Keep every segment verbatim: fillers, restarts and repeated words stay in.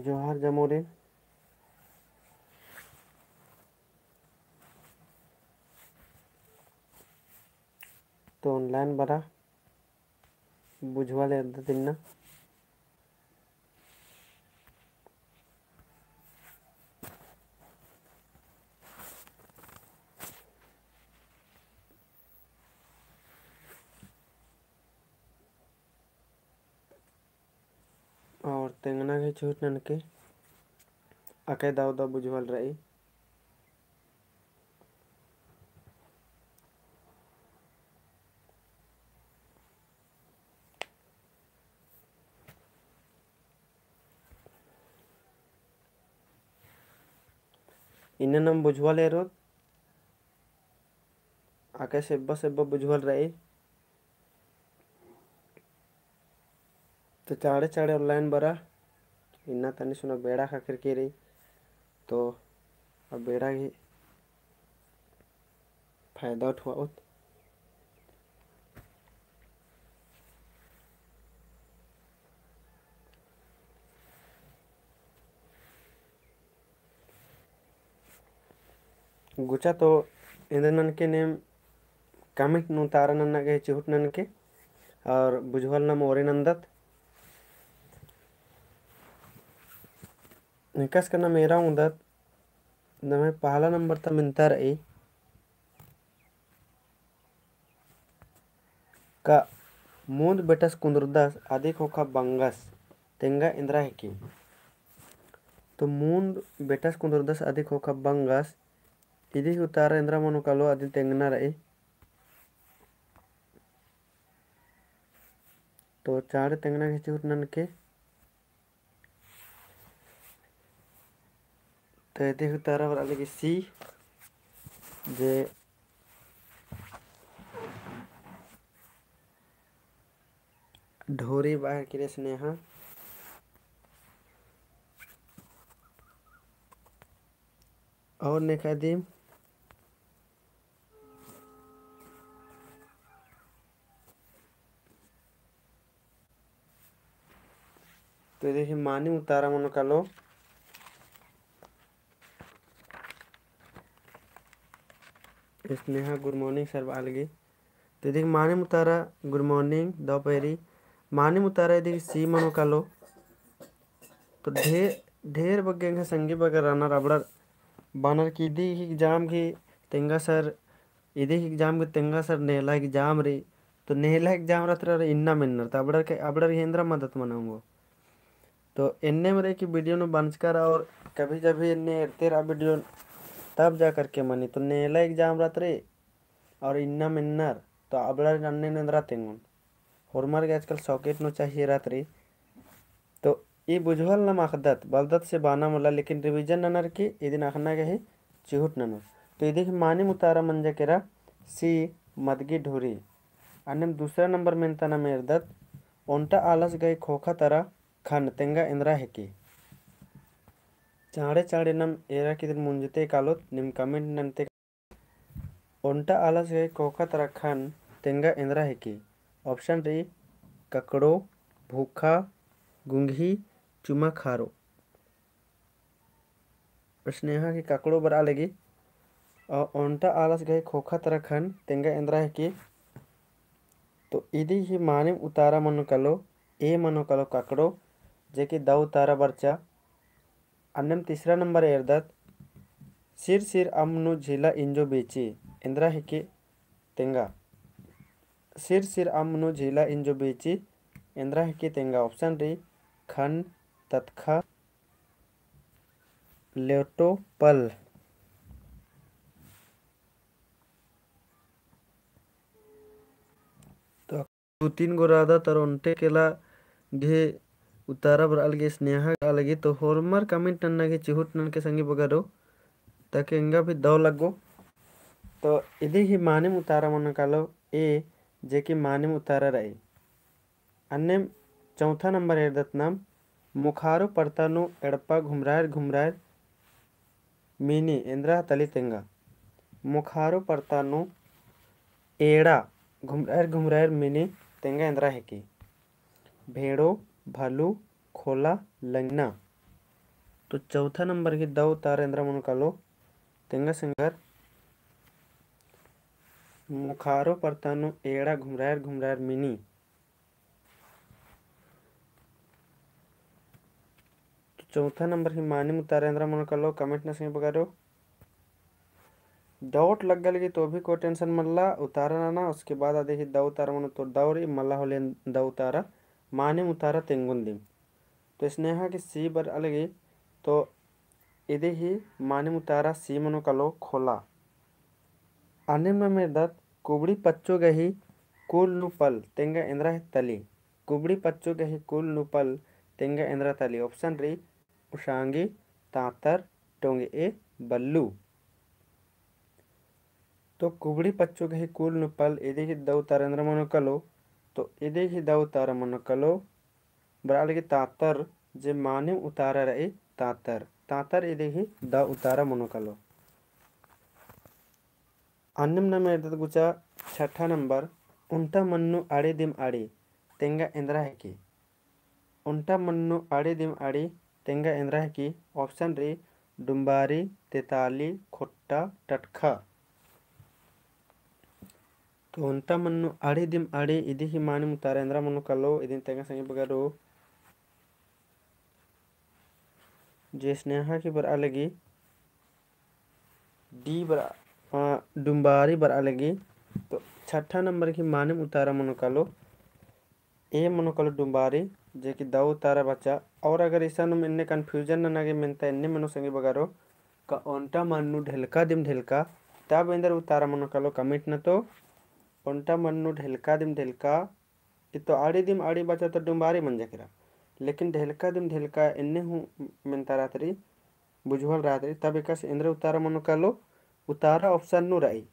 जोहार जमोरिन। तो online बरा बुझवाल एरदत इन्ना। और तेंगना गे चिहुट ननके अकय दव दव बुझवाल रई। इन्ना नाम बुझवाल एरोत, अकय सेब्बा सेब्बा बुझवाल रई। तो चाड़े चाड़े online बरा, इन्ना तनी सुना बेड़ा ख़क्खरकी रई, तो अब बेड़ा गही फायदा उठवाओत। गुचा तो एन्देर ननके नीम comment नू उतारा नन्ना गे चिहुट ननके और बुझवाल नाम ओरे नन्दत। निकस का नाम एरा उंगदत, नम्है पहला नंबर ता मेन्ता रई। का मूंद बेटस कुन्दुरदस अदी ख़ोख़ा बंगस तेंगा एन्दरा हिकी। तो मूंद बेटस कुन्दुरदस अदी ख़ोख़ा बंगस, इदी ही उतारा एन्दरा मनो कालो अदिन तेंगना रई। तो चाड़े तेंगना गे चिहुट ननके। तो इदी ही उतारा बरआ लगी C, जे ढोरी बाहर किरे स्नेहा। और नेखा दिम तो इदी ही मानिम उतारा मनो कालो। स्नेहा good morning sir बआ लगी। तो इदी ही मानिम उतारा good morning दव पैरी। मानिम उतारा इदी ही C मनो कालो। तो ढे-, ढेर बग्गे एंग्है संगी बगर रअनर अबड़र बअनर कि इदी ही exam गही तेंगा sir, इदी ही exam गही तेंगा sir नेला exam रई। तो नेला exam रअदर इन्ना मेन्नर, तो अबड़र के, अबड़र ही एन्दरा मदद मना ओंगो। तो एन्नेम रई कि video नू बंचका रआ और कभी जभी एन्ने एरते रआ video तब जा करके मनी। तो नेला exam रअदर और इन्ना मेन्नर, तो अबड़र अन्ने एन्दरा तेंगोन। होरमर गे आजकल socket नू चाहिए रअदर। तो ई बुझवाल नाम अख़दत, बलदत से बाना मला, लेकिन revision ननर की इदिन अख़ना गे ही चिहुट ननोर। तो इदी ही मानिम उतारा मंजा केरा C, मदगी ढोरी। अन्नेम दूसरा नंबर मेन्ता नाम एरदत, ओन्टा आलस गही ख़ोख़ा तरा ख़न्न तेंगा एन्दरा हिकी। चाड़े चाड़े नाम एरा की इदिन मुंजते कालोत, नीम comment नन्ते ओन्टा आलस गही ख़ोख़ा तरा ख़न्न तेंगा एन्दरा हिकी। Option रई ककड़ो, भूखा, गुंगही, चुमा खारो। स्नेहा की ककड़ो बरआ लगी। और ओन्टा आलस गही ख़ोख़ा तरा ख़न्न तेंगा एन्दरा हिकी। तो इदी ही मानिम उतारा मनो कालो, A मनो कालो ककड़ो, जे कि दव उतारा बरचा। अन्नेम तीसरा नंबर एरदत, सिर सिर अम्म नू झीला इंजो बेची, एन्दरा हिकी तेंगा। सिर सिर अम्म नू झीला इंजो बेची, एन्दरा हिकी तेंगा। Option रई ख़न्न, ततख़ा, लेटो, पल। तो दू तीन गो रअदत और ओन्टे केला गे उतारा बरआ लगी, स्नेहा बरआ लगी। तो होरमर comment नन्ना गे चिहुट ननके संगी बगरो, ताकि एंगा भी दव लग्गो। तो इदी ही मानिम उतारा मनो कालो A, जे कि मानिम उतारा रई। अन्नेम चौथा नंबर एरदत नाम, मोखारो परता नू एड़पा घुमरायर घुमरायर मिनी, एन्दरा तली तेंगा। मोखारो परता नू एड़ा घुमरायर घुमरायर मिनी, तेंगा एन्दरा हिकी। भेड़ो, भलू, खोला, लंगना। तो चौथा नंबर की दौ उतारा एन्दरा मनो कालो तेंगा संगर, मुखारो परता नू एड़ा घुमरायर घुमरायर मिनी। तो चौथा नंबर की मानिम उतारा एन्दरा मनो कालो, comment नना संगी बगरो। Doubt लग्गा लगी तो भी कोई tension मल्ला, उतारा नना, उसके बाद अदी ही दौ उतारा मनो तो दौ रई, मल्ला होले दौ उतारा, मानिम उतारा तेंगोन दिम। तो स्नेहा की C बरआ लगी, तो इदी ही मानिम उतारा C मनो कालो, खोला। अन्नेम नाम एरदत, कुबड़ी पच्चो गही कुल नू पल तेंगा एन्दरा ही तली। कुबड़ी पच्चो गही कुल नू पल तेंगा एन्दरा तली। Option रई, उशांगी, तांतर, टोंगे'ए, बल्लू। तो कुबड़ी पच्चो गही कुल नू पल इदी ही दौ उतारा एन्दरा मनो कालो, तो इदी ही दौ उतारा मनो कालो, बरआ लगी तांतर, जे मानिम उतारा रई तांतर। तांतर इदी ही दौ उतारा मनो कालो। अन्नेम नाम एरदत गुचा छठा नंबर, ओन्टा मन्नू आड़ी दिम आड़ी तेंगा एन्दरा हिकी। ओन्टा मन्नू आड़ी दिम आड़ी तेंगा एन्दरा हिकी। Option रई, डुम्बारी, तेताली, खोट्टा, टटखा। तो ओन्टा मन्नू आड़ी दिम आड़ी इदी ही मानिम उतारा एन्दरा मनो कालो, इदिन तेंगा संगी बगरो। जे स्नेहा की बरआ लगी, D बरआ, अ, डुम्बारी बरआ लगी। तो छठा नंबर की मानिम उतारा मनो कालो, A मनो कालो डुम्बारी, जे कि दौ उतारा बचा। और अगर इसानुम एन्ने confusion नना गे मेन्ता एन्ने मनो संगी बगरो, का ओन्टा मन्नू ढेलका दिम ढेलका, तब एन्दर उतारा मनो कालो comment नना तो। ओन्टा मन्नू ढेलका दिम ढेलका, इतो आड़ी दिम आड़ी बचा तो डुम्बारी मंजा केरा। लेकिन ढेलका दिम ढेलका एन्ने हूँ मेन्ता रहत रई, बुझुवल रहत रई, तब एकासे एन्दर उतारा मनो कालो, उतारा option नू रई।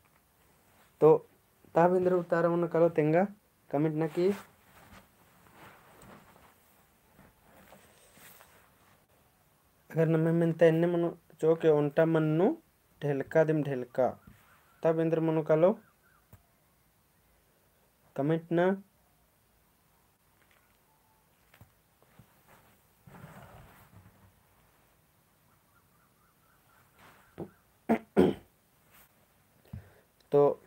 तो तब एन्दर उतारा मनो कालो तेंगा comment नना की। अगर नम्है मेन्ता एन्ने मनो चो के ओन्टा मन्नू ढेलका दिम ढेलका, तब एन्दर मनो कालो comment नना। तो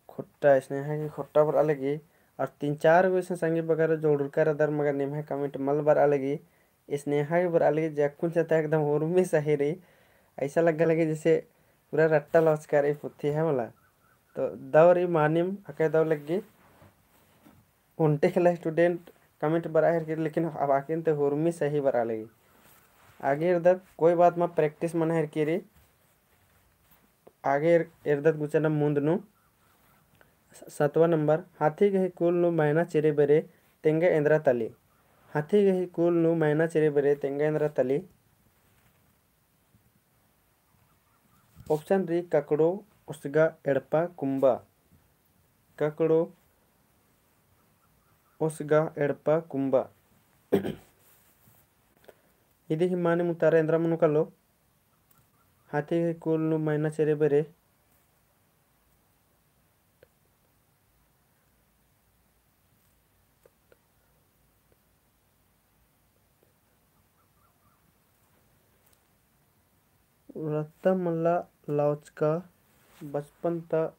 खोट्टा, स्नेहा की खोट्टा बरआ लगी, और तीन चार गो इसन संगी बगरो जोड़ुरका रअदर, मगर निम्है comment मल बरआ लगी। स्नेहा की बरआ लगी, जे अक्कुन चता एकदम हुरमी सही रई, ऐसा लग्गा लगी जैसे पूरा रट्टा लौचका रई पुथी है मला। तो दौ रई मानिम, अकय दौ लग्गी। ओन्टे खेला student comment बरआ हेरकी रई, लेकिन अब आकिन तो हुरमी सही बरआ लगी। आगे एरदत, कोई बात मा, practice मना हेरकी रई। आगे एर-, एरदत गुचा नम मुन्द नू। स-, सतवा नंबर, हाथी गही कुल नू मैना चिरे बेरे तेंगा एन्दरा तली। हाथी गही कुल नू मैना चिरे बेरे तेंगा एन्दरा तली। Option रई ककड़ो, ओसगा, एड़पा, कुम्बा। ककड़ो, ओसगा, एड़पा, कुम्बा। इदी ही मानिम उतारा एन्दरा मनो कालो। हाथी गही कुल नू मैना चिरे बेरे। रत्ता मल्ला लौचका बचपन ता।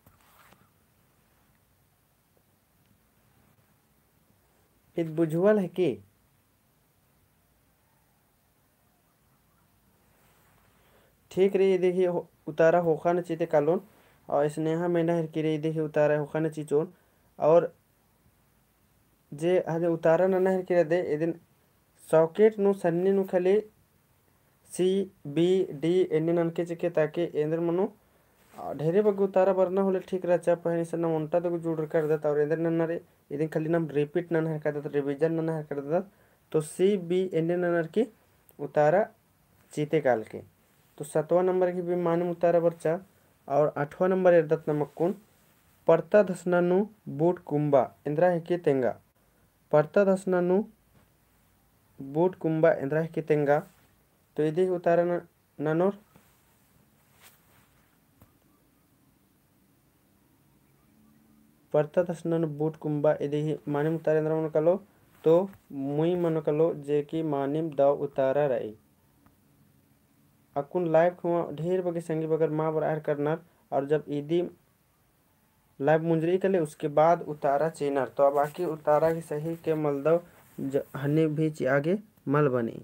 ईद बुझुवल है कि? ठीक रई, इदी ही हो-, उतारा होखा ने चिते कालोन, और स्नेहा मैना हेरकी रई, इदी ही उतारा होखा ने चिचोन, और जे हदे उतारा नना हेरकी रअदे, इदिन socket नू सन्नी नू खाली C, B, D एन्ने ननके चिके, ताकि एन्देर मनो, आ, ढेरे बग्गे उतारा बरना होले ठीक रहचा, पहें इसन नम ओन्टा दगु जुड़रका रअदत, और एन्देर नन्ना रई, इदिन खाली नम repeat नना हेरका रअदत, revision नना हेरका रअदत, तो C, B एन्ने ननर की उतारा चिते कालके। तो सतवाँ नंबर की भी मानिम उतारा बरचा, और आठवाँ नंबर एरदत नम अक्कुन, परता धसना नू बूट कुम्बा एन्दरा हिके तेंगा। परता धसना नू बूट कुम्बा एन्दरा हिके तेंगा। तो इदी ही उतारा न-, ननोर। परता धसना नू बूट कुम्बा इदी ही मानिम उतारा एन्दरा मनो कालो, तो मुई मनो कालो जे कि मानिम दव उतारा रई। अक्कुन live खुआ ढेर बग्गे संगी बगर मा बरआ हेलरनर, और जब इदी live मुंजरी काले उसके बाद उतारा चिअनर। तो अब आकी उतारा ही सही के मलदव ज-, हनी भी चिआ गे मल बनी।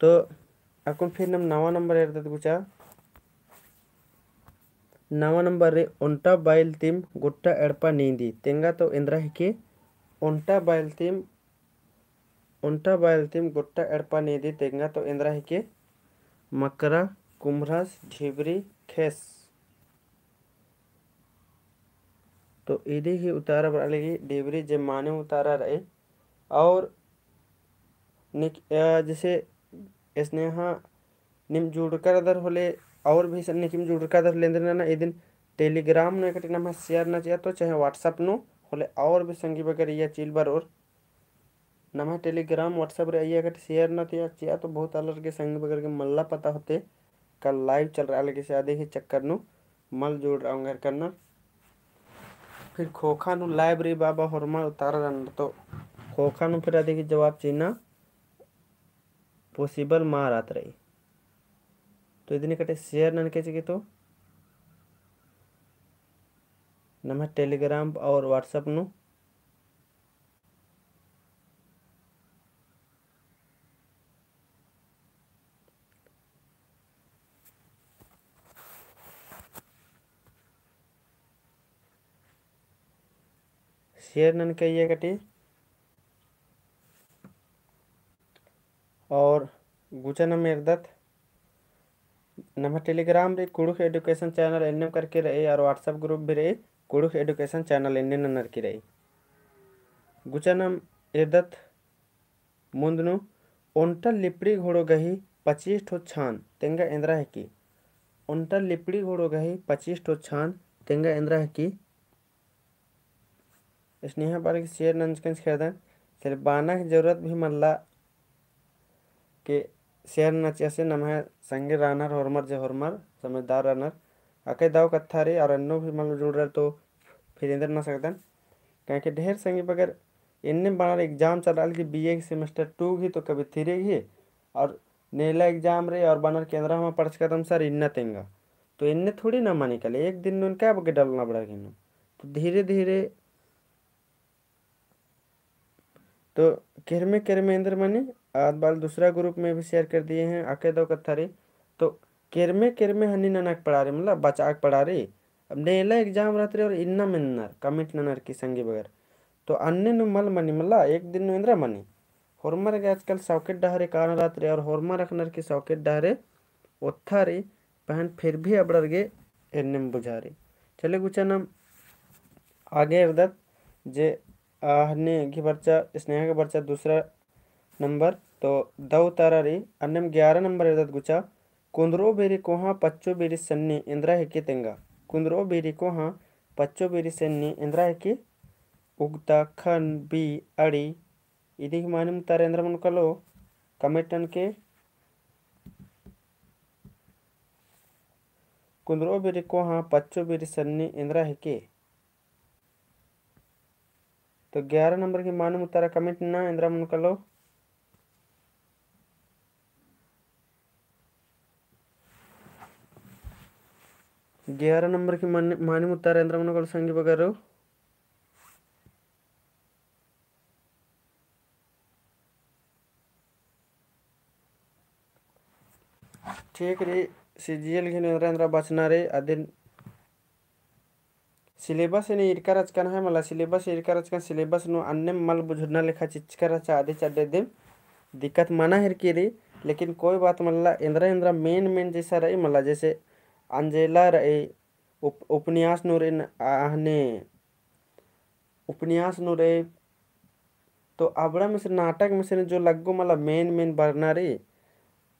तो अक्कुन फिर नम नवा number एरदत गुचा। नवा number रे ओन्टा बाइल तिम गोट्टा एड़पा नींदी। तेंगा तो एन्द्रा हिके ओन्टा बाइल तिम, ओन्टा बाइल तिम गोट्टा एड़पा नींदी। तेंगा तो एन्द्रा हिके मकरा, कुम्हरस, ढिबरी, खेस। तो इदी ही उतारा बरआ लगी ढिबरी जे मानिम उतारा रई। और निक-, अ, जैसे स्नेहा नीम जुड़रका रअदर होले और भी स-, नीम जुड़रका रअदर होले एन्देर नना इदिन Telegram नू एकटी नम्है share नना चिआ तो चाहे WhatsApp नू होले और भी संगी बगर इया चील बरओर। नम्है Telegram WhatsApp रे अइया एकटी share नना चिआ तो बहुत आलर गे संगी बगर गे मल्ला पता होते का live चलरआ लगी से अदी ही चक्कर नू मल जुड़रआ ओंगेर करना। फिर ख़ोख़ा नू live रई बाबा होरमर उतारा रअनर तो ख़ोख़ा नू फिर अदी ही जवाब चिअना possible मा रअत रई। तो इदिन एकटी share ननके चिके तो नम्है Telegram और WhatsApp नू। Share ननके अइया एकटी। और गुचा नम एरदत नम्है Telegram रई कुँड़ुख़ education channel एन्नेम करके रई और WhatsApp group भी रई कुँड़ुख़ education channel एन्ने ननर की रई। गुचा नम एरदत मुन्द नू ओन्टा लिपड़ी घोड़ो गही पच्चीस ठो छान तेंगा एन्द्रा हिकी। ओन्टा लिपड़ी घोड़ो गही पच्चीस ठो छान तेंगा एन्द्रा हिकी। स्नेहा बारी के share नंजकन खेदन, सिर्फ बाना की जरूरत भी मल्ला के share नना चिआ से नम्है संगे रअनर होरमर जे होरमर समझदार रअनर। अकय दव कत्था रई और अन्नु भी मल्ला जुड़रर तो फिर एन्देर नना सकदन। काहे कि ढेर संगी बगर एन्ने बानर exam चलरआ लगी BA की semester two गही तो कभी three गही और नेला exam रई और बानर केन्द्रा हूँ पढ़चकदम sir इन्ना तेंगा। तो एन्ने थोड़ी ना मनी काले, एक दिन नू एन का बग्गे डलना बड़ा गे नू। तो धीरे धीरे तो केरमे केरमे एन्देर मनी, आद बाल दूसरा group में भी share कर दिए हैं, अकय दव कत्था रई। तो केरमे केरमे हनी ननक पड़ा रई, मतलब बचआक पड़ा रई। अब नेला exam रहत रई और इन्ना मेन्नर, comment ननर की संगी बगर। तो अन्ने नू मल मनी, मतलब एक दिन नू एन्द्रा मनी। होरमर गे आजकल शौकेर डहरे कान रहत रई और होरमर अख़नर की शौकेर डहरे ओत्था रई, पहें फिर भी अबड़र गे एन्नेम बुझा रई। चले गुचा नम आगे एरदत जे आ, हन्ने गही बरचा, स्नेहा गही बरचा दूसरा number, तो दव उतारा रई, अन्नेम ग्यारह number एरदत गुचा, कुन्दरो बीरी कोहाँ पच्चो बीरी सन्नी एन्द्रा हिके तेंगा। कुन्दरो बीरी कोहाँ पच्चो बीरी सन्नी एन्द्रा हिके। उगता खन बी अड़ी, इदी गही मानिम उतारा एन्द्रा मनो कालो, comment ननके। कुन्दरो बीरी कोहाँ पच्चो बीरी सन्नी एन्द्रा हिके। तो ग्यारह number गही मानिम उतारा comment नना एन्द्रा मनो कालो। ग्यारह number गही मानि-, मानिम उतारा एन्द्रा मनो कालो संगी बगरो। ठीक रई, CGL गही एन्द्रा एन्द्रा बचना रई, अदिन syllabus एन ईरका रहचकन है, मला syllabus ईरका रहचकन, syllabus नू अन्नेम मल बुझुरना लेखा चिच्चका रहचा, अदी चड्डे दिम दिक्कत मना हेरकी रई, लेकिन कोई बात मल्ला, एन्द्रा एन्द्रा main main जैसा रई, मला जैसे अंजेला रई, उप-, उपन्यास नू रई, आ-, आहने उपन्यास नू रई, तो अबड़ा में से नाटक में से जो लग्गो मला main main बरना रई,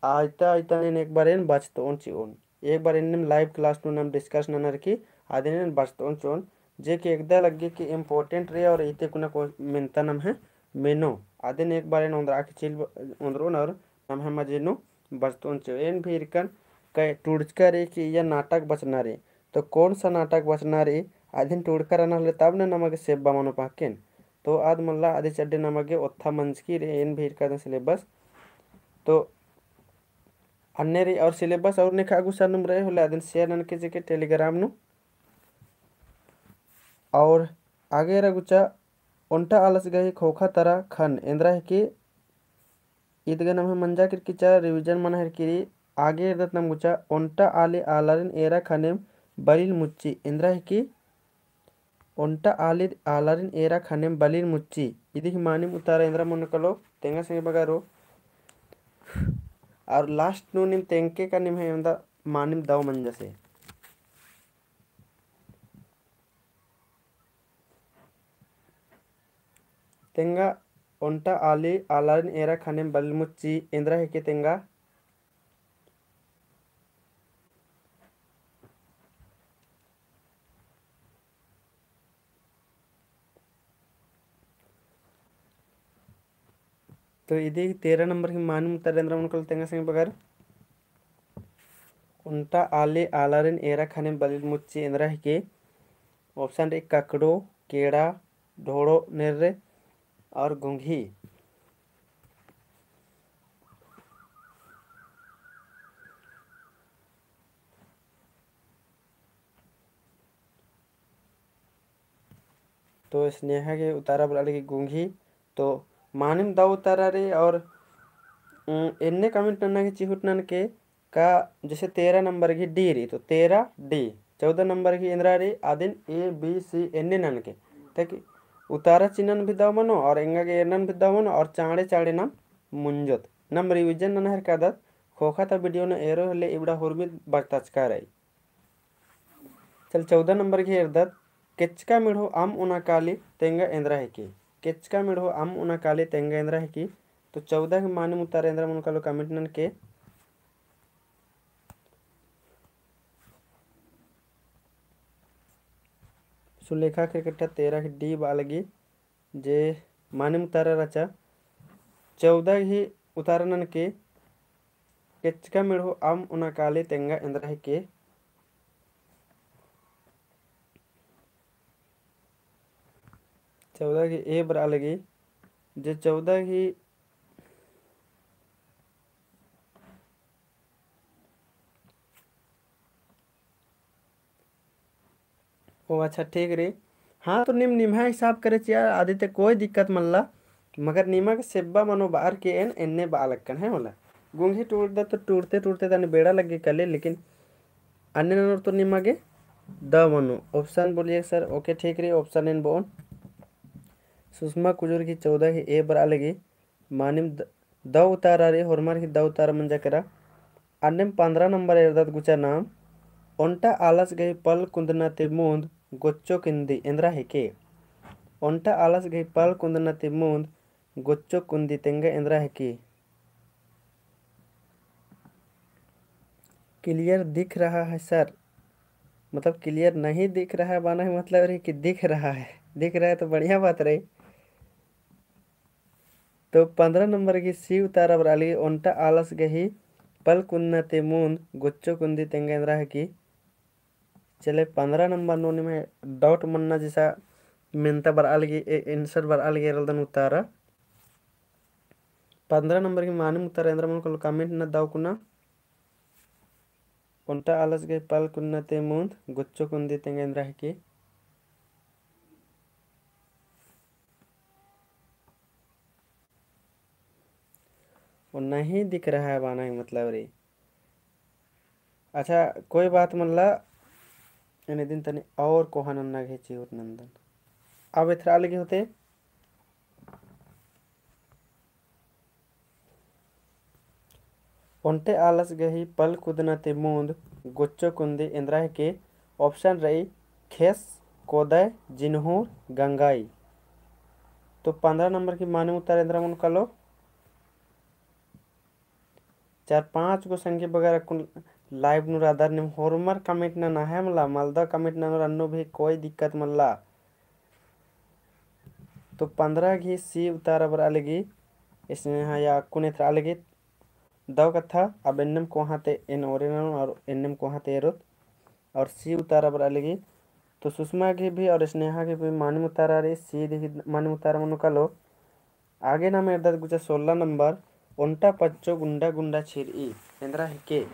आइता आइता एन एक बार एन बचतओन चिओन। एक बार एन्नेम live class नू नम discuss ननर की, अदिन एन बचतओन चिओन, जे कि एकदा लग्गी कि important रई और इते कुना को मेन्ता नम्है मेनो। अदिन एक बार एन ओन्द्रआ के चिल ब-, ओन्द्रोन और नम्है मझी नू बचतओन चिओन। एन भी ईरकन कई टूड़चका रई कि इया नाटक बचना रई। तो कौन सा नाटक बचना रई, अदिन टूड़का रअना होले तब न नमा गे सेब्बा मनो पहकेन। तो आद मल्ला आदि चड्डे नमा गे ओत्था मंजकी रई, एन भी एरकादन syllabus। तो अन्ने रई और syllabus और नेखा गुसन नुम रई होले अदिन share ननके जेके Telegram नू। और आगे एरा गुचा ओन्टा आलस गही ख़ोख़ा तरा ख़न्न एन्दरा हिके। ईद गे नम्है मंजा केरकी चा revision मना हेरकी रई। आगे एरदत नाम गुचा ओन्टा आली आलारिन एरा ख़नेम बलिल मुच्ची एन्दरा हिके। ओन्टा आली आलारिन एरा ख़नेम बलिल मुच्ची। इदी ही मानिम उतारा एन्दरा मनो कालो तेंगा संगे बगारो। और last नू नीम तेंगके का निम्है एवंदा मानिम दव मंजा से। तेंगा ओन्टा आली आलारिन एरा ख़नेम बलिल मुच्ची एन्दरा हिके तेंगा। तो इदी तेरह नंबर ही मानिम उतारा एन्दरा मनो कालो तेंगा संगे बगर। ओन्टा आली आलारिन एरा ख़नेम बलिल मुच्ची एन्दरा हिके। Option रई ककड़ो, केड़ा, ढोड़ो नेर्रे और गुंघी। तो स्नेहा गे उतारा बरआ लगी गुंघी। तो मानिम दव उतारा रई और, उम, एन्ने comment नन्ना गे चिहुट ननके का जैसे तेरह नंबर गे D रई, तो तेरह D, चौदह नंबर गे एन्दरा रई, आदिन A, B, C एन्ने ननके। ताकि उतारा चिन्हन भी दव मनो और एंगा गे एरनन भी दव मनो और चाँड़े चाँड़े नाम मुंजोत। नाम revision नना हेरकादत, ख़ोख़ा ता video नू एरो होले इबड़ा हुरमित बरताचका रई। चल, चौदह नंबर गे एरदत, केचका मिड़हो अम्म ओना काली तेंगा एन्दरा हिके। केचका मिड़हो अम्म ओना काली तेंगा एन्दरा हिके। तो चौदह ही मानिम उतारा एन्दरा मनो कालो comment ननके। सुलेखा केरकेट्टा तेरह ही D बआ लगी। जे मानिम उतारा रहचा, चौदह ही उतारा ननके, केचका मिड़हो अम्म ओना काली तेंगा एन्दरा हिके। चौदह ही A बरआ लगी, जे चौदह ही ओ अच्छा, ठीक रई। हाँ, तो नीम निम्है हिसाब करे चिआ, आदि ते कोई दिक्कत मल्ला, मगर निमा गे सेब्बा मनो बअर के एन एन्ने बआ लक्कन है होला। गुंघी टूड़दत तो टूड़ते टूड़ते तनी बेड़ा लग्गी काली, लेकिन अन्ने ननोर तो निमा गे दव मनो। Option बोलिए sir, OK, ठीक रई, option एन बओन। सुषमा कुजूर गही चौदह ही A बरआ लगी। मानिम द-, दव उतारा रई, होरमर ही दव उतारा मंजा केरा। अन्नेम पन्द्रह नंबर एरदत गुचा नाम, ओन्टा आलस गही पल कुन्दना ती मुन्द गोच्चो कुन्दी एन्दरा हिके। ओन्टा आलस गही पल कुन्दना ती मुन्द गोच्चो कुन्दी तेंगा एन्दरा हिके। Clear दिख रहा है sir, मतलब clear नहीं दिख रहा है बअना ही मतलब रई कि दिख रहा है। दिख रहा है तो बढ़िया बात रई। तो पन्द्रह नंबर गही C उतारा बरआ लगी, ओन्टा आलस गही पल कुन्दना ती मुन्द गोच्चो कुन्दी तेंगा एन्दरा हिके। चले, पन्द्रह नंबर नू निम्है doubt मन्ना जैसा मेन्ता बरआ लगी, ए-, answer बरआ लगी एरलदन उतारा। पन्द्रह नंबर गही मानिम उतारा एन्दरा मनो कालो comment नना दव कुना। ओन्टा आलस गही पल कुन्दना ती मुन्द गोच्चो कुन्दी तेंगा एन्दरा हिके। वो नहीं दिख रहा है बअना ही मतलब रई। अच्छा, कोई बात मल्ला, एन्ने दिन तनी और कोहा नन्ना गे चिहुट नन्दन। अब एथरा लगी होते। ओन्टे आलस गही पल कुदना ती मुन्द गोच्चो कुन्दी एन्द्रा हिके। Option रई खेस, कोदय, जिनहुर, गंगाई। तो पन्द्रह नंबर की मानिम उत्तर एन्द्रा मनो कालो। चार पाँच गो संगी बगर अक्कुन live नू रअदर, नीम होरमर comment नना है मला, मलदव comment ननोर अन्नु भी कोई दिक्कत मल्ला। तो पन्द्रह गही C उत्तर बरआ लगी, इसने हाँ या अक्कुन एथरा लगी दव कत्था, अब एन्नेम कोहाँ ती एन ओरे ननोन और एन्नेम कोहाँ ती एरोत। और C उत्तर बरआ लगी तो सुषमा गही भी और स्नेहा गही भी मानिम उतारा रई, सी दिही मानिम उतारा मनो कालो। आगे नाम एरदत गुचा सोलह नंबर, ओन्टा पच्चो गुंडा गुंडा छिरई, एन्दरा हिके।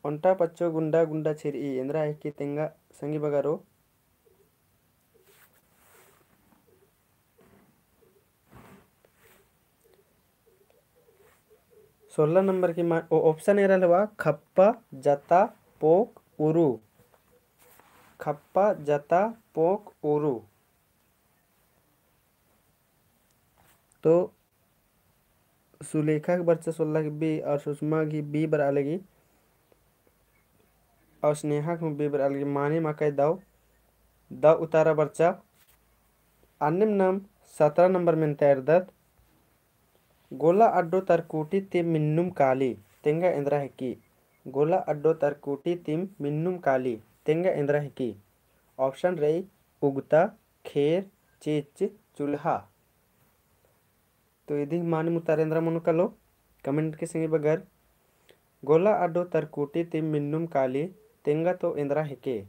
ओन्टा पच्चो गुंडा गुंडा छिरई, एन्दरा हिके तेंगा संगी बगरो। सोलह नंबर की मा-, ओ option एरा लेवा, खप्पा, जता, पोक, उरु। खप्पा, जता, पोक, उरु। तो सुलेखा के बरचा सोलह के बी और सुषमा की बी बरआ लगी और स्नेहा के बी बरआ लगी। मानिम अकय दव, दव उतारा बरचा। अन्नेम नाम सतरा नंबर मेन्ता एरदत, गोला अड्डो तरकुटी तिम मिन्नुम काली, तेंगा एन्दरा हिकी। गोला अड्डो तरकुटी तिम मिन्नुम काली, तेंगा एन्दरा हिकी। Option रई, उगता, खेर, चिच्च, चुल्हा। तो इदी मानिम उतारा एन्दरा मनो कालो, comment के संगी बगर। गोला अड्डो तरकुटी तिम मिन्नुम काली, तेंगा तो एन्दरा हिके।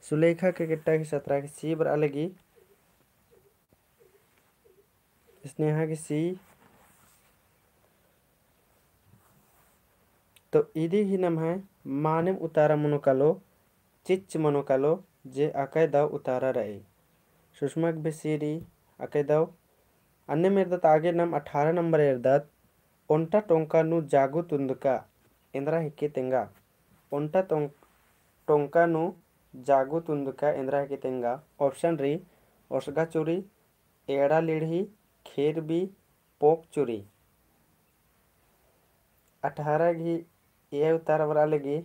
सुलेखा के केट्टा की सतरा की सी बरआ लगी। स्नेहा की सी। तो इदी ही नम्है मानिम उतारा मनो कालो, चिच्च मनो कालो, जे अकय दव उतारा रई। सुषमा के भी सी रई अकय दव। अन्नेम एरदत आगे नाम अठारह नंबर एरदत, ओन्टा टोंका नू जागू तुन्दका, एन्दरा हिके तेंगा। ओन्टा टों-, टोंका नू जागू तुन्दका, एन्दरा हिके तेंगा। Option रई, ओसगा चुरी, एड़ा लिड़ही, खेर बी, पोक चुरी। अठारह गही ए उतारा बरआ लगी।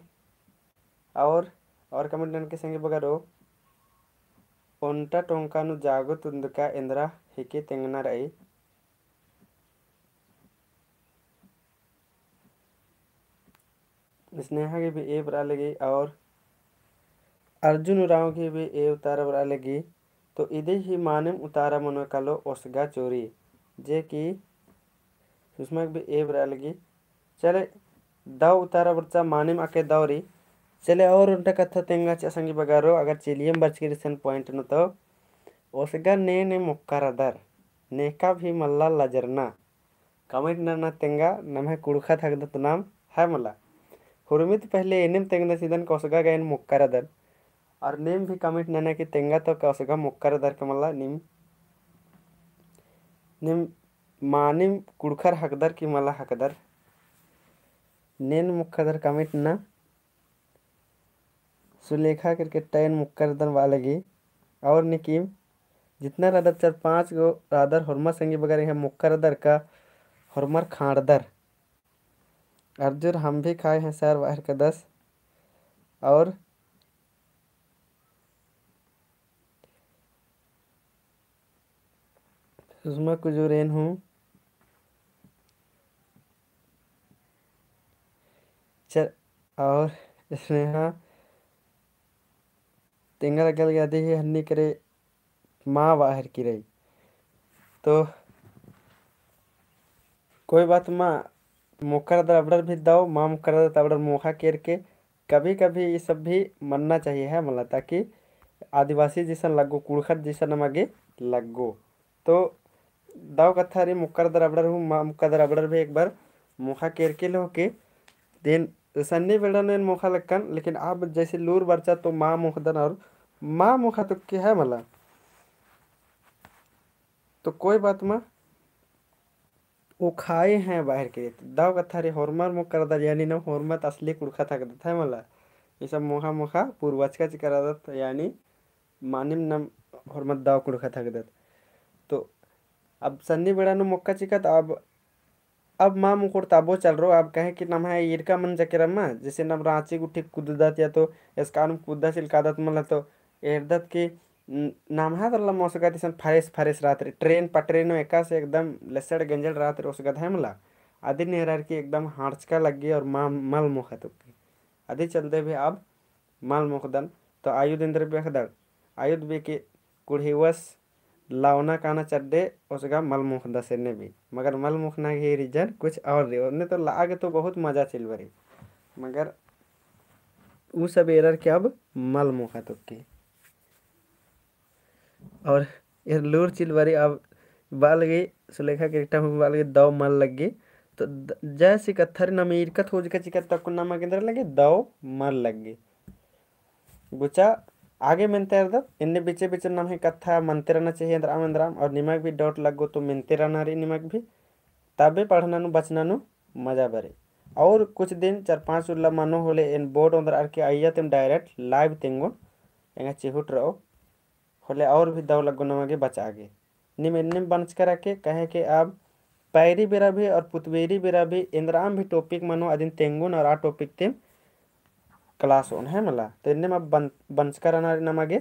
और, और comment ननके संगी बगरो, ओन्टा टोंका नू जागो तुन्दका एन्दरा हिके तेंगना रई। स्नेहा गही भी ए बरआ लगी और अर्जुन उराँव गही भी ए उतारा बरआ लगी। तो इदी ही मानिम उतारा मनो कालो ओसगा चोरी, जे कि सुषमा गही भी ए बरआ लगी। चले, दव उतारा बरचा मानिम अकय दव रई। चले, और ओन्टा कत्था तेंगा चिआ संगी बगरो, अगर चेलियम बरचकी रई इसन point नू तो, ओसगा ने ने मोक्का रअदर, नेका भी मल्ला लजरना। Comment नना तेंगा, नम्है कुँड़ुख़त हकदत नाम है मला। हुरमित पहले एनेम तेंगदत चिदन का ओसगा गा एन मोक्का रअदन। और नीम भी comment नना कि तेंगा तो का ओसगा मोक्का रअदर का मला, नीम, नीम मानिम कुँड़ुख़र हकदर कि मला हकदर। ने ने मोक्का रअदर comment नना। सुलेखा केरकेट्टा एन मोक्का रअदन बआ लगी। और नीकिम जितना रअदर चार पाँच गो रअदर होरमर संगी बगर एंग्है मोक्का रअदर का होरमर ख़ाँड़दर। अर्जुर हम भी खाए हैं सर बआ हेलरकदस। और सुषमा कुजूर एन हूँ। चल, और स्नेहा तेंगा लगल गया दी ही हन्नी करे माँ बआ हेलरकी रई। तो कोई बात मा, मोक्का रअदर अबड़र भी दव, माँ मोक्का रअदर त अबड़र मोख़ा केरके कभी-कभी ई सब भी मन्ना चाहिए है मला, ताकि आदिवासी जैसन लग्गो, कुँड़ुख़र जैसन नमा गे लग्गो। तो दव कत्था रई मोक्का रअदर अबड़र हूँ, माँ मोक्का रअदर अबड़र भी एक बार मोख़ा केरके लेहो के। देन सन्नी बेड़ा नू एन मोख़ा लक्कन, लेकिन अब जैसे लूर बरचा तो माँ मोख़दन और माँ मोख़ा तो के है मला। तो कोई बात मा, ओ खाए हैं बआ हेलरकी रई। दव कत्था रई होरमर मोक्का रअदर, यानी नम होरमर त असली कुँड़ुख़त हकदत है मला। ई सब मोख़ा मोख़ा पूर्वज का चिका रअदत, यानी मानिम नम होरमर दव कुँड़ुख़त हकदत। तो अब सन्नी बेड़ा नू मोक्का चिकत, अब, अब माँ मोख़ोर त अबो चलरो, अब कहे कि नम्है ईरका मंजा केरा मा, जैसे नम राँची गुट्ठी कुद्दत या तो एसकान कुद्दा चिलकादत मला तो एरदत कि न-, नम्है तल्ला ओसगा दिसन फरेस फरेस रअदत रई, ट्रेन पटरी नू एकासे एकदम लेसड़ गेंजड़ रअदत रई ओसगा धैमला। अदिन एरर की एकदम हाँड़चका लग्गी और मा-, मल मोख़ा तुक्की। अदी चलते भी अब मल मोख़दन। तो आयुध एन्देर बेख़दड़, आयुध बेके कुँड़ुख़िवस लवना काना चड्डे ओसगा मल मोख़दस एन्ने भी। मगर मल मोख़ना गही reason कुछ और रई। ओन्ने तो लआ गे तो बहुत मजा चिलबरी। मगर ऊ सब एरर के अब मल मोख़ा तोक्की। और एरा लूर चिल बारी अब बआ लगी, सुलेखा के एकटा हूँ बआ लगी दव मल लग्गी। तो द-, जैसे कत्था रई नम ईरकत होजका चिकत तक्कुन नमा गे एन्दरा लग्गी दव मल लग्गी। गुचा आगे मेन्ता एरदत, एन्ने बीचे बीचे नम्है कत्था मनते रहना चाहिए एन्दराम एन्दराम, और निमक भी doubt लग्गो तो मेन्ते रहना रई निमक भी, तबे पढ़ना नू बचना नू मजा बरई। और कुछ दिन चार पाँच उल्ला मनो होले एन board ओन्दरअर के अइय्या तेम direct live तेंगोन एंगा चिहुट रओ। होले और भी दव लग्गो नमा गे बचआ गे। नीम एन्नेम बंचका रअके, कहे के अब पैरी बेरा भी और पुतबेरी बेरा भी एन्दराम भी topic मनो अदिन तेंगोन और आ topic तेम class ओन है मला। तो एन्नेम अब बन-, बंचका रहना नमा गे।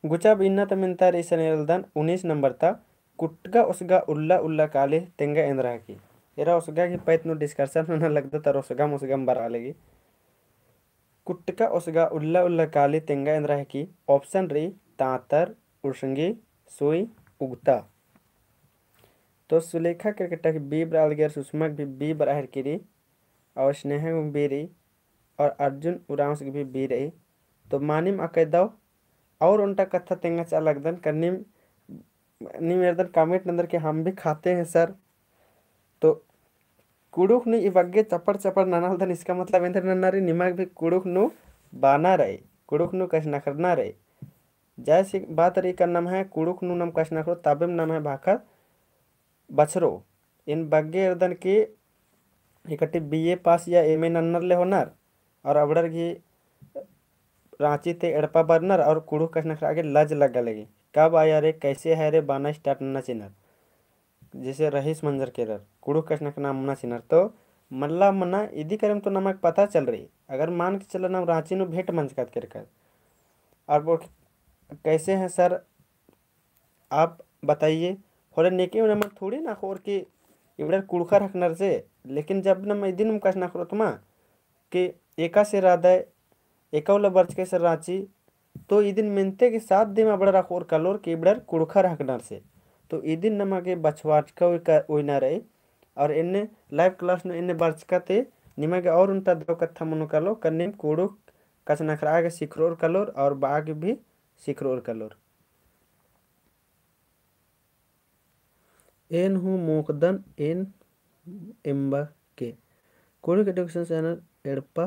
गुचा अब इन्ना ता मेन्ता रई इसन एरलदन उन्नीस नंबर ता, कुटका ओसगा उल्ला उल्ला काली तेंगा एन्दरा हिकी। एरा ओसगा गही पैत नू discussion नना लगदत और ओसगम ओसगम बरआ लगी। कुटका ओसगा उल्ला उल्ला काली तेंगा एन्दरा हिकी। Option रई तांतर, उड़संगी, सुई, उगता। तो सुलेखा केरकेट्टा गही B बरआ लगी और सुषमा गही भी B बरआ हेलकी रई। और स्नेहा गही भी रई। और अर्जुन उराँवस गही भी B रई। तो मानिम अकय दव और ओन्टा कत्था तेंगा चाला लगदन का नीम, नीम एरदन comment नंदर के हम भी खाते हैं sir। तो कुँड़ुख़ नू ई बग्गे चपड़ चपड़ ननालदन, इसका मतलब एन्देर नन्ना रई, निमक भी कुँड़ुख़ नू बाना रई, कुँड़ुख़ नू कछनखरना रई। जैसे बात रई का नम्है कुँड़ुख़ नू नम कछनखरो तबेम नम्है भाखा बछरो। एन बग्गे एरदन के एकट्ठी B A pass या M A नन्नर ले होनर और अबड़र गही राँची ते एड़पा बरनर और कुँड़ुख़ कछनखरआ गे लज लग्गा लगी। कब आया रे, कैसे है रे, बाना start नन्ना चिनर। जैसे रईस मंजर केरर, कुँड़ुख़ कछनखरना अम्मना चिनर। तो मल्ला मना इदी करेम तो नमक पता चल रई। अगर मान के चला नम राँची नू भेंट मंजकत केरकत। और बोल, कैसे हैं sir, आप बताइए। होले नेके नमन थोड़ी ना अख़ोर कि इबड़र कुँड़ुख़र हकनर से, लेकिन जब नम इदिन नम कछनखरोत मा कि एकासे रअदय, एका उल्ला बरचकय से राँची, तो इदिन मेन्ते कि सात दिम अबड़र अख़ोर कालोर कि इबड़र कुँड़ुख़र हकनर से। तो इदिन नमा गे बछवाटका उइना रई। और एन्ने live class नू एन्ने बरचका ते निमा गे और ओन्टा दव कत्था मनो कालो, का नीम कुँड़ुख़ कछनखरआ गे सिखरोर कालोर और बआ गे भी सिखरोर कालोर। एन हूँ मोख़दन एन एम्बा के। कुँड़ुख़ education channel एड़पा,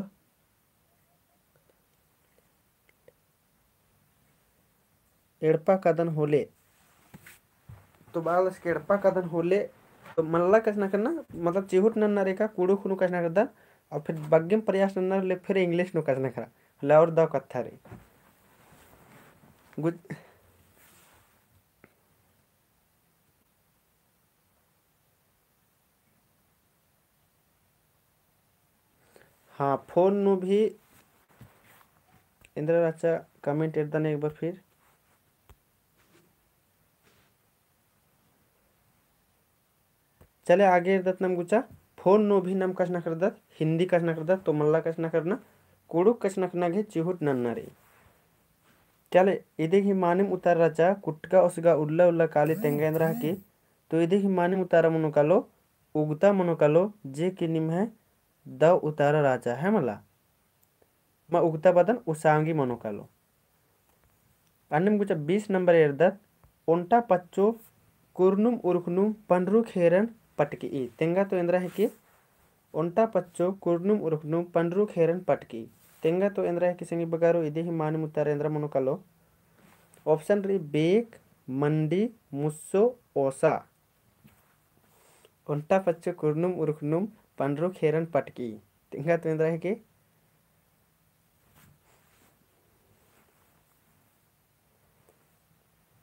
एड़पा कादन होले। तो बआ लस के एड़पा कादन होले, तो मल्ला कछनखरना, मतलब चिहुट नन्ना रई का कुँड़ुख़ नू कछनखरदन, और फिर बग्गेम प्रयास नन्ना ले फिर English नू कछनखरआ, होले और दव कत्था रई। गुज-, हाँ, phone नू भी एन्दरा रहचा comment एरदन एक बार फिर। चले आगे एरदत नम गुचा, phone नू भी नम कछनखरदत, हिंदी कछनखरदत, तो मल्ला कछनखरना, कुँड़ुख़ कछनखरना गे चिहुट नन्ना रई। चले, इदी गही मानिम उतारा रहचा, कुटका ओसगा उल्ला उल्ला काली तेंगा एन्दरा हिकी, तो इदी गही मानिम उतारा मनो कालो, उगता मनो कालो, जे कि निम्है दव उतारा रहचा है मला। मा उगता बअदन उसांगी मनो कालो। अन्नेम गुचा बीस नंबर एरदत, ओन्टा पच्चो कुरनुम उरुखनुम पनरू खेरन पटकी। तेंगा तो एन्दरा हिकी, ओन्टा पच्चो कुरनुम उरुखनुम पनरू खेरन पटकी। तेंगा तो एन्दरा हिकी संगी बगारो, इदी गही मानिम उतारा एन्दरा मनो कालो। Option रई बेक, मंडी, मुस्सो, ओसा। ओन्टा पच्चो कुरनुम उरुखनुम पनरू खेरन पटकी। तेंगा तो एन्दरा हिकी,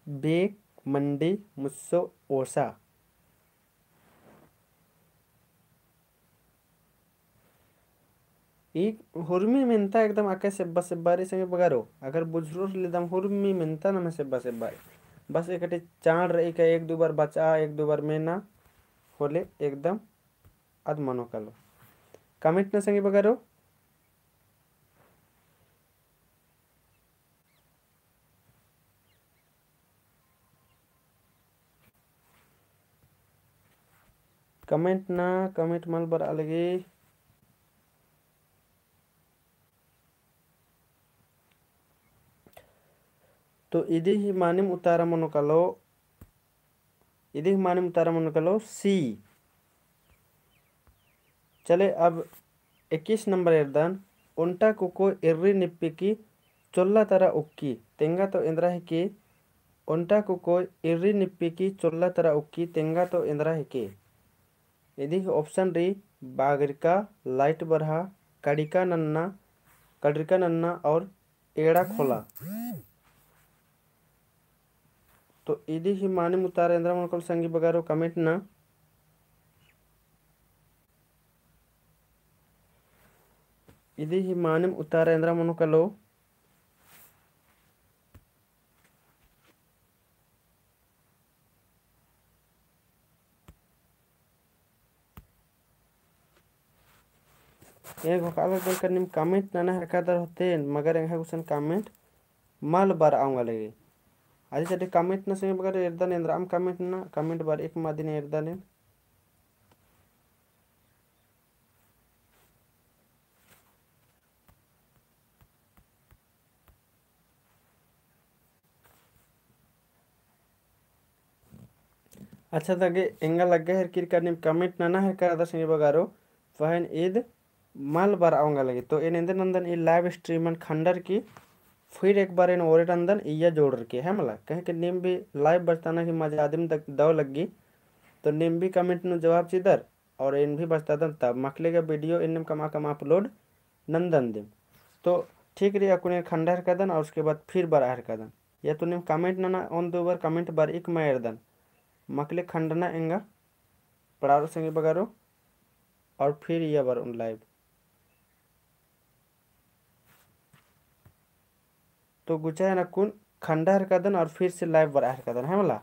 बेक, मंडी, मुस्सो, ओसा। ई हुरमी मेन्ता एकदम अकय सेब्बा सेब्बा रई संगी बगारो। अगर बुझुरोर ले दम हुरमी मेन्ता नम्है सेब्बा सेब्बा रई। बस एकटी चाड़ रई का एक दू बार बचा, एक दू बार मेना होले एकदम अद मनो कालो। Comment ना संगी बगारो। Comment ना, comment मल बरआ लगी। तो इदी ही मानिम उतारा मनो कालो, इदी ही मानिम उतारा मनो कालो C। चले अब इक्कीस नंबर एरदन, ओन्टा कुकोय इर्री निप्पी की चोल्ला तरा उक्की, तेंगा तो एन्द्रा हिके। ओन्टा कुकोय इर्री निप्पी की चोल्ला तरा उक्की, तेंगा तो एन्द्रा हिके। इदी ही option रई बागरिका, लाइट बरहा, कड़िका नन्ना, कड़रिका नन्ना और एड़ा खोला। तो इदी ही मानिम उतारा एन्द्रा मनो कालो संगी बगारो comment ना। इदी ही मानिम उतारा एन्द्रा मनो कालो। एंगा काला बल का नीम comment नना हेरकादर होते, मगर एंगा गुसन comment मल बरआ ओंगा लगी। अदी चले comment ना संगी बगारो एरदन एन्द्राम comment ना, comment बरइक मा अदिन एरदन। अच्छा, तो गे एंगा लग्गा हेरकी रई का नीम comment नना हेरकादर संगी बगारो, पहें ईद मल बरआ ओंगा लगी। तो एन एन्देर नन्दन ई live stream खंडर की फिर एक बार एन ओरे नन्दन इया जोड़र की, है मला? कहे कि नीम भी live बचताना की मजा अदिम दव लग्गी। तो नीम भी comment नू जवाब चिदर और एन भी बचतादन, तब मखले गा video एन्नेम कमआ कमआ upload नन्दन दिम। तो ठीक रई, अक्कुन एन खंडा हेरकादन और उसके बाद फिर बरआ हेरकादन। या तो नीम comment नना ओन दो बार comment बरइक मा एरदन। मखले खंडना एंगा पड़ारो संगी बगारो और फिर इया बरओन live। तो गुचा एन अक्कुन खंडा हेरकादन और फिर से live बरआ हेरकादन, है मला?